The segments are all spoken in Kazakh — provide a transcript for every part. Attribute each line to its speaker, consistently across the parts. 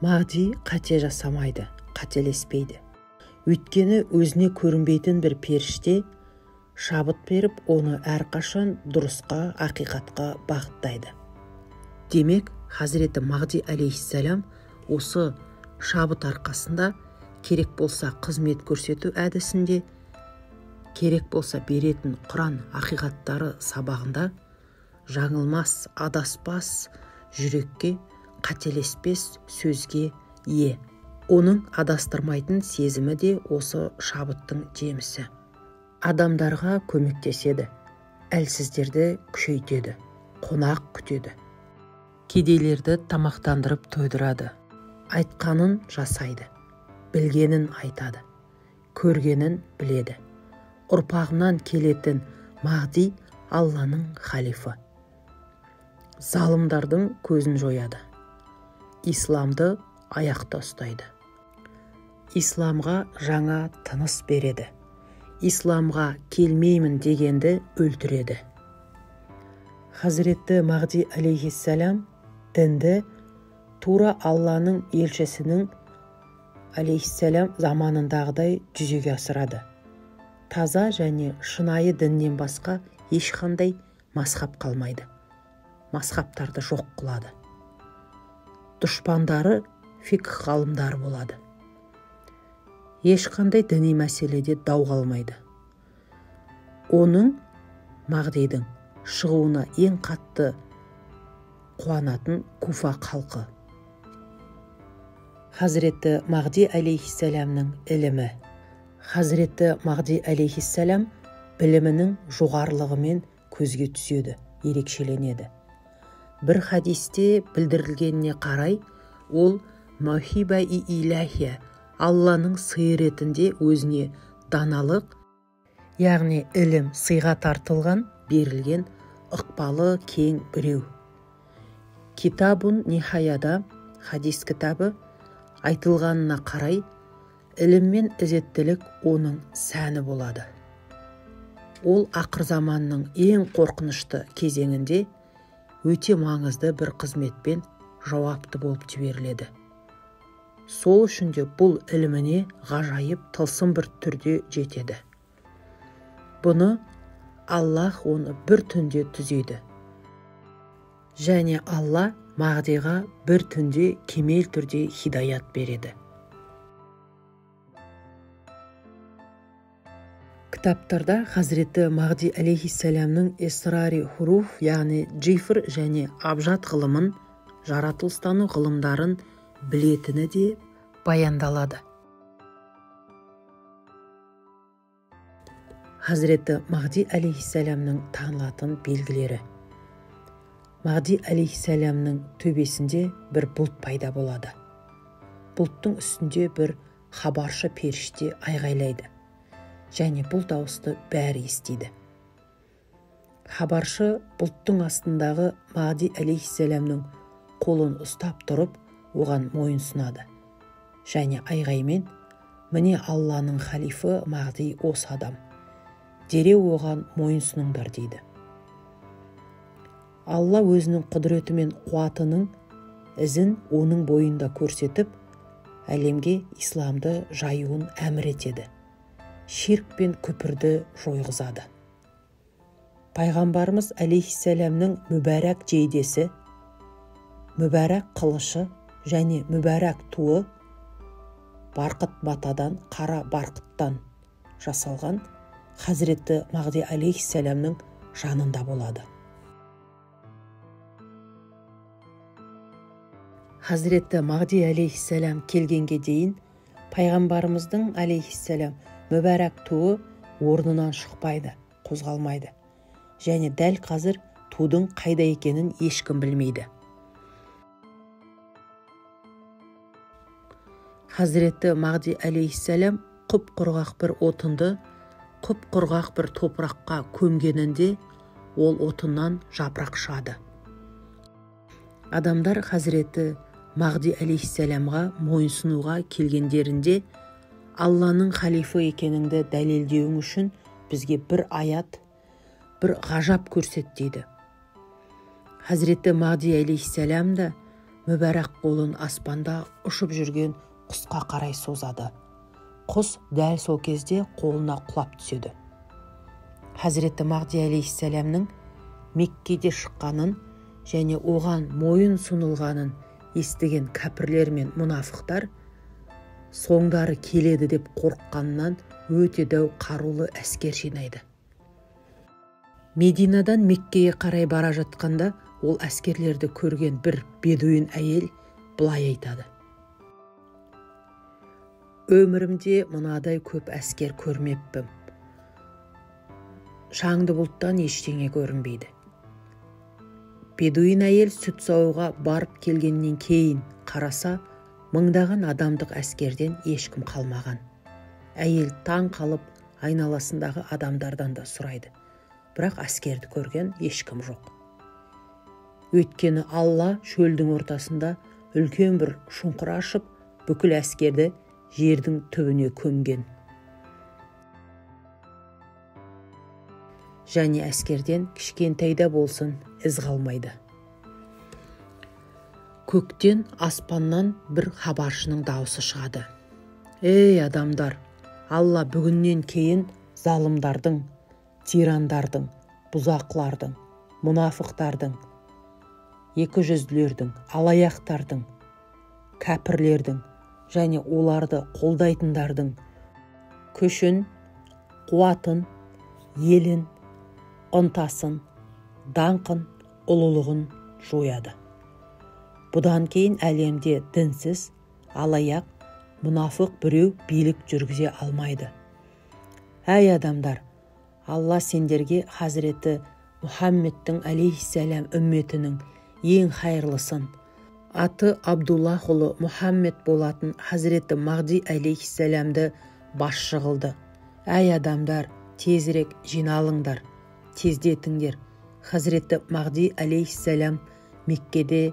Speaker 1: Мағди қате жасамайды, қателеспейді. Өйткені өзіне көрінбейтін бір періште шабыт беріп, оны әрқашан дұрысқа, ақиқатқа бағыттайды. Демек, Хазіреті Мағди алейхиссалам осы шабыт арқасында керек болса қызмет көрсету әдісінде, керек болса беретін Құран ақиқаттары сабағында жаңылмас, адаспас жүрекке, қателеспес сөзге ие. Оның адастырмайтын сезімі де осы шабыттың жемісі. Адамдарға көмектеседі, әлсіздерді күшейтеді, қонақ күтеді. Кедейлерді тамақтандырып тойдырады, айтқанын жасайды, білгенін айтады, көргенін біледі. Ұрпағынан келетін Мағди Алланың халифы. Залымдардың көзін жояды. Исламды аяқта ұстайды. Исламға жаңа тыныс береді. Исламға келмеймін дегенді өлтіреді. Хазіреті Мағди алейхиссалам дінді тура Алланың елшісінің алейхиссалам заманындағыдай жүзеге асырады. Таза және шынайы діннен басқа ешқандай мазхаб қалмайды. Мазхабтарды жоқ қылады. Дұшпандары фикх ғалымдары болады. Ешқандай діни мәселеде дау қалмайды. Оның, Мағдидің шығуына ең қатты қуанатын Куфа халқы. Хазіреті Мағди алейхиссаламның ілімі. Хазіреті Мағди алейхиссалам білімінің жоғарылығымен көзге түседі, ерекшеленеді. Бір хадисте білдірілгеніне қарай, ол мәухиба-и иләхия, Алланың сыйы ретінде өзіне даналық, яғни ілім сыйға тартылған, берілген ықпалы кең біреу. Китабун Нихаяда, хадис кітабы, айтылғанына қарай, ілім мен ізеттілік оның сәні болады. Ол ақыр заманның ең қорқынышты кезеңінде өте маңызды бір қызметпен жауапты болып жіберіледі. Сол үшін де бұл іліміне ғажайып тылсым бір түрде жетеді. Бұны Аллах оны бір түнде түзейді. Және Алла Мағдиға бір түнде кемел түрде хидаят береді. Кітаптарда Хазіреті Мағди алейхиссаламның эсрари хуруф, яғни джифр және абжат ғылымын, жаратылыстану ғылымдарын білетіні де баяндалады. Хазіреті Мағди алейхиссаламның танылатын белгілері. Мағди алейхиссаламның төбесінде бір бұлт пайда болады. Бұлттың үстінде бір хабаршы періште айғайлайды. Және бұл дауысты бәрі естиді. Хабаршы бұлттың астындағы Мағди алейхиссаламның қолын ұстап тұрып, оған мойын ұсынады. Және айғаймен, міне Алланың халифы Мағди осы адам. Дереу оған мойын ұсыныңдар дейді. Алла өзінің құдіреті мен қуатының ізін оның бойында көрсетіп, әлемге исламды жаюын әмір етеді. Ширк пен күпірді жойғызады. Пайғамбарымыз алейхиссаламның мүбәрәк жейдесі, мүбәрәк қылышы және мүбәрәк туы барқыт матадан, қара барқыттан жасалған Хазіреті Мағди алейхиссаламның жанында болады. Хазіреті Мағди алейхиссалам келгенге дейін пайғамбарымыздың алейхиссалам мүбәрәк туы орнынан шықпайды, қозғалмайды. Және дәл қазір тудың қайда екенін ешкім білмейді. Хазіреті Мағди алейхиссалам құп-құрғақ бір отынды құп-құрғақ бір топыраққа көмгенінде ол отыннан жапырақ шығады. Адамдар Хазіреті Мағди алейхиссаламға мойынсұнуға келгендерінде Алланың халифы екеніңді дәлелдеуің үшін бізге бір аят, бір ғажап көрсет дейді. Хазіреті Мағди алейхиссалам да Мүбәрак қолын аспанда ұшып жүрген құсқа қарай созады. Құс дәл сол кезде қолына құлап түседі. Хазіреті Мағди алейхиссәләмнің Меккеде шыққанын және оған мойын сұнылғанын естіген кәпірлер мен мұнафықтар соңдары келеді деп қорыққаннан өте дәу қарулы әскер жинайды. Мединадан Меккеге қарай бара жатқанда ол әскерлерді көрген бір бедуин әйел былай айтады: өмірімде мынадай көп әскер көрмеппін. Шаңды бұлттан ештеңе көрінбейді. Бедуин әйел сүт саууға барып келгеннен кейін қараса, мыңдаған адамдық әскерден ешкім қалмаған. Әйел таң қалып, айналасындағы адамдардан да сұрайды. Бірақ әскерді көрген ешкім жоқ. Өйткені Алла шөлдің ортасында үлкен бір шұңқыр ашып, бүкіл әскерді жердің түбіне көмген. Және әскерден кішкентайда болсын із қалмайды. Көктен, аспаннан бір хабаршының даусы шығады. Ей адамдар, Алла бүгіннен кейін залымдардың, тирандардың, бұзақылардың, мұнафықтардың, екіжүзділердің, алаяқтардың, кәпірлердің және оларды қолдайтындардың күшін, қуатын, елін, ынтасын, даңқын, ұлылығын жояды. Бұдан кейін әлемде дінсіз, алаяқ, мұнафық біреу билік жүргізе алмайды. Әй адамдар, Алла сендерге Хазіреті Мұхаммедтің алейхиссәләм үмметінің ең хайырлысын, аты Абдуллах ұлы Мұхаммед болатын Хазіреті Мағди алейхиссәләмді басшы қылды. Әй адамдар, тезірек жиналыңдар, тездетіңдер. Хазіреті Мағди алейхиссәләм Меккеде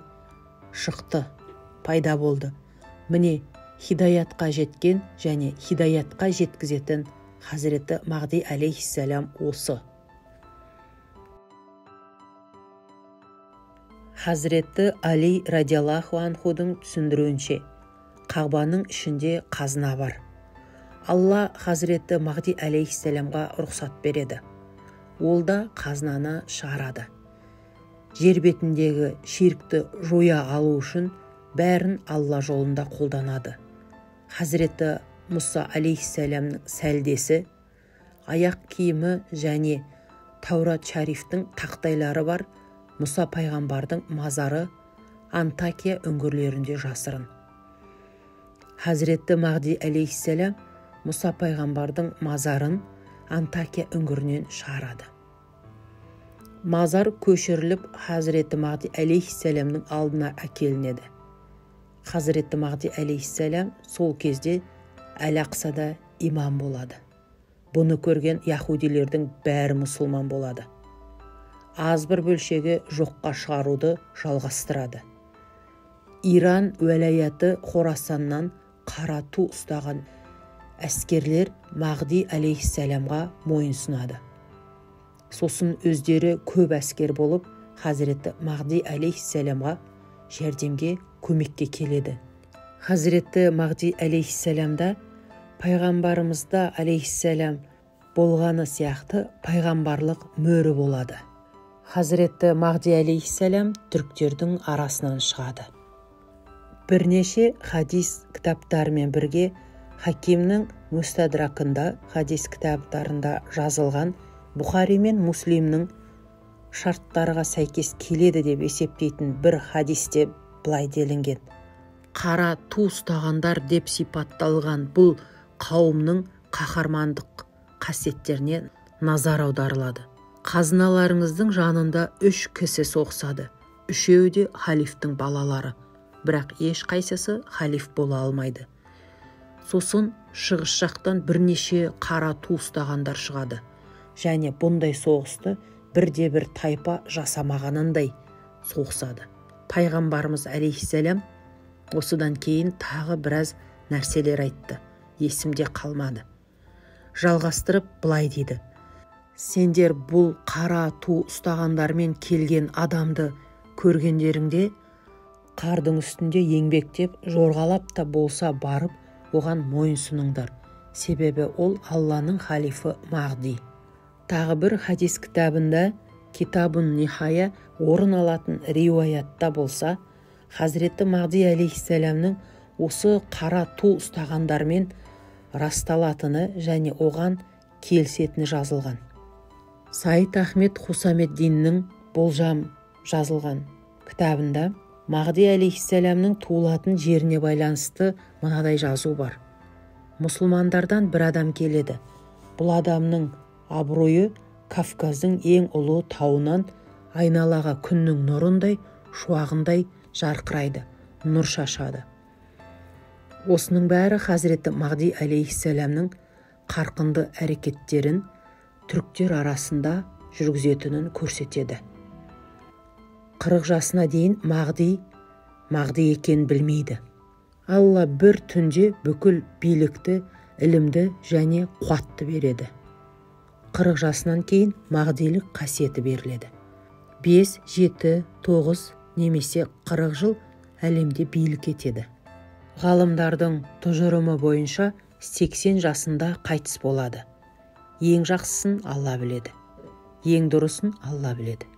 Speaker 1: шықты, пайда болды. Міне, хидаятқа жеткен және хидаятқа жеткізетін Хазіреті Мағди алейхиссәләм осы. Хазіреті Али радиаллаху анхудың түсіндіруінше, Қағбаның ішінде қазына бар. Алла Хазіреті Мағди алейхиссәләмға рұқсат береді. Ол да қазынаны шығарады. Жер бетіндегі ширкті жоя алу үшін бәрін Алла жолында қолданады. Хазіреті Мұса алейхиссәләмнің сәлдесі, аяқ киімі және Таурат шарифтің тақтайлары бар Мұса пайғамбардың мазары Антакия үңгірлерінде жасырын. Хазіреті Мағди алейхиссәләм Мұса пайғамбардың мазарын Антакия үңгірінен шығарады. Мазар көшіріліп, Хазіреті Мағди алейхиссәләмнің алдына әкелінеді. Хазіреті Мағди алейхиссәләм сол кезде Әл-Ақсада имам болады. Бұны көрген яхудилердің бәрі мұсылман болады. Аз бір бөлшегі жоққа шығаруды жалғастырады. Иран уәлаяты Хорасаннан қара ту ұстаған әскерлер Мағди алейхиссәләмға мойын сұнады. Сосын өздері көп әскер болып, Хазіреті Мағди алейхиссәләмға жәрдемге, көмекке келеді. Хазіреті Мағди алейхиссәләмда пайғамбарымызда алейхиссәләм болғаны сияқты пайғамбарлық мөрі болады. Хазіреті Мағди алейхиссәләм түріктердің арасынан шығады. Бірнеше хадис кітаптарымен бірге Хакимнің Мустадракында хадис кітаптарында жазылған Бұхари мен Муслимнің шарттарға сәйкес келеді деп есептейтін бір хадисте былай делінген. Қара ту ұстағандар деп сипатталған бұл қауымның қаһармандық қасиеттеріне назар аударылады. Қазыналарыңыздың жанында 3 кісі соғысады. Үшеуі де халифтің балалары, бірақ ешқайсысы халиф бола алмайды. Сосын шығыс жақтан бірнеше қара ту ұстағандар шығады. Және бұндай соғысты бірде-бір тайпа жасамағанындай соғысады. Пайғамбарымыз алейхиссәләм осыдан кейін тағы біраз нәрселер айтты. Есімде қалмады. Жалғастырып былай дейді. Сендер бұл қара ту ұстағандармен келген адамды көргендеріңде Қардың үстінде еңбектеп, жорғалап та болса барып, оған мойынсұныңдар. Себебі ол Алланың халифы Мағди. Тағы бір хадис кітабында, Китабун Нихая, орын алатын риуаятта болса, Хазіреті Мағди алейхиссәләмнің осы қара ту ұстағандармен расталатыны және оған келісетіні жазылған. Саид Ахмед Хусамеддиннің болжам жазылған кітабында Мағди алейхиссәләмнің туылатын жеріне байланысты мынадай жазу бар. Мұсылмандардан бір адам келеді. Бұл адамның абыройы Кавказдың ең ұлы тауынан айналаға күннің нұрындай, шуағындай жарқырайды, нұр шашады. Осының бәрі Хазіреті Мағди алейхиссәләмнің қарқынды әрекеттерін түріктер арасында жүргізетінін көрсетеді. 40 жасына дейін Мағди Мағди екенін білмейді. Алла бір түнде бүкіл билікті, ілімді және қуатты береді. 40 жасынан кейін Мағдилік қасиеті беріледі. 5, 7, 9 немесе 40 жыл әлемде билік етеді. Ғалымдардың тұжырымы бойынша 80 жасында қайтыс болады. Ең жақсысын Алла біледі. Ең дұрысын Алла біледі.